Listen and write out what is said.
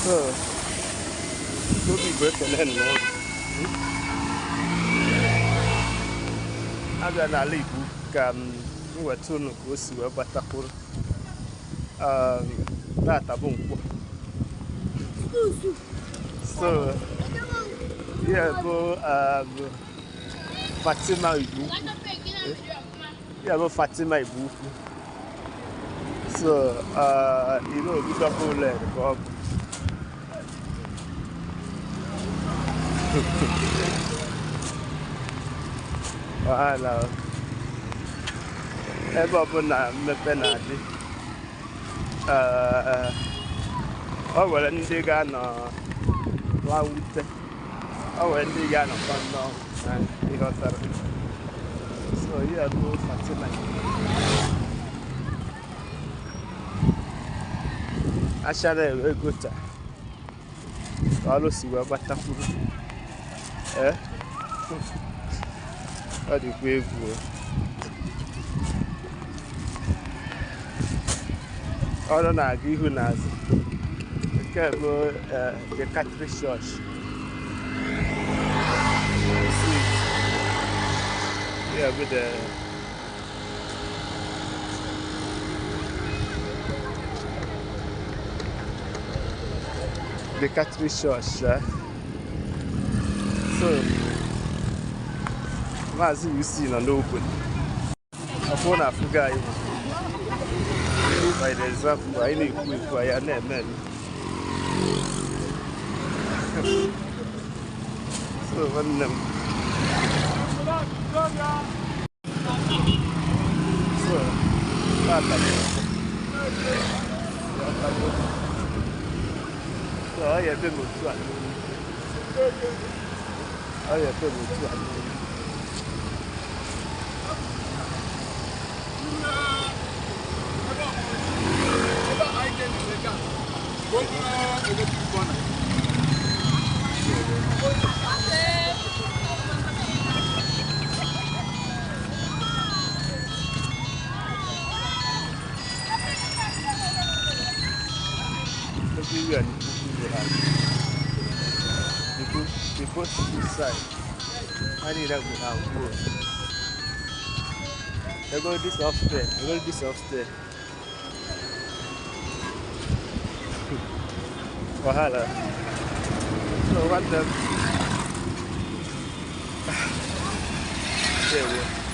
So obi Igbo ekele nnọọ. Abịa n'ala Igbo ka m weta unu ka o si wee gbatakwuru. Tata bụ nkwọ. So ihe bụ Fatima Igbo Ukwu. Ihe bụ Fatima Igbo Ukwu. So ire obi double lane ka ọ bụ. Wahala. Ebe ọbụla mmepe na-adị, o nwere ndị ga-anọ nwa mwute, o nwere ndị ga-anọkwa nnọọ na ịghọtara. So ihe bụ Fatima. Achara ewe gota ka ọrụ si wee gbatakwuru. Ọ dịkwa egwu. Ọrụ na-aga ihu na azụ. Nke bụ the Catholic Church. Yeah, with the Catholic Church. So, Maazị UC nọ n'obodo. Ọ bụrụ na afụgo anyị by the example, anyị na-ekwu ekwu anyị na-eme eme. So nwanne m. So, tata bụ nkwọ. So, ọ ya ebe m otu a n'olu. Ọ ya ebe m otu a n'olu. Everywhere the people will have. The both two sides. I need that go out. They go this upstairs. They go this upstairs. Wahala. So what the? There we go.